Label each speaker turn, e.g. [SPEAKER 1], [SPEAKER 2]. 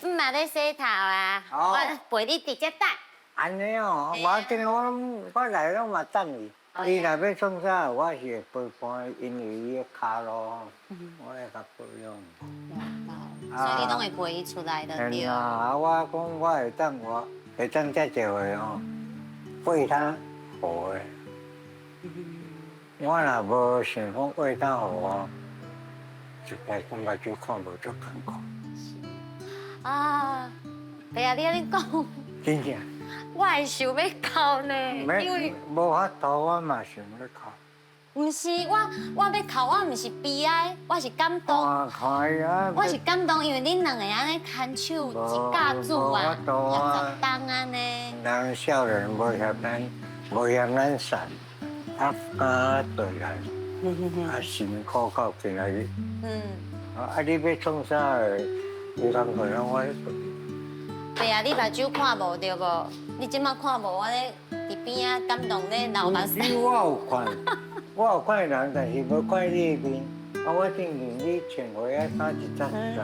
[SPEAKER 1] 嘛咧洗頭啊，我陪你佇遮等。
[SPEAKER 2] 按呢哦，無要緊，我來攏嘛等伊。伊若欲創啥，我是會陪伴，因為伊的跤路，我會共保養。
[SPEAKER 1] 所以你攏會陪伊出來就對。
[SPEAKER 2] 啊，我講我會當我會當遮濟歲吼，為他好的。我若無想講為他好哦，就來講目睭看無足艱苦。
[SPEAKER 1] 啊，爸啊，你按呢講，
[SPEAKER 2] 真正。
[SPEAKER 1] 我會想欲哭呢，因為
[SPEAKER 2] 無法度，我嘛想欲哭。
[SPEAKER 1] 毋是我，我欲哭，我毋是悲哀，我是感動。
[SPEAKER 2] 看伊啊！
[SPEAKER 1] 我是感動，因為恁兩个按呢牽手一家子啊，60冬按呢。
[SPEAKER 2] 人少年無嫌咱，無嫌咱瘦，啊敢對咱，啊辛苦到今仔日。啊！你欲創啥？有工課攏我。
[SPEAKER 1] 對啊，你目睭看無對無？你這馬看無我咧佇邊仔感動咧流目屎。
[SPEAKER 2] 你我有看，我有看人，但是無看你的面。啊，我頂面你穿花仔衫一紮一紮。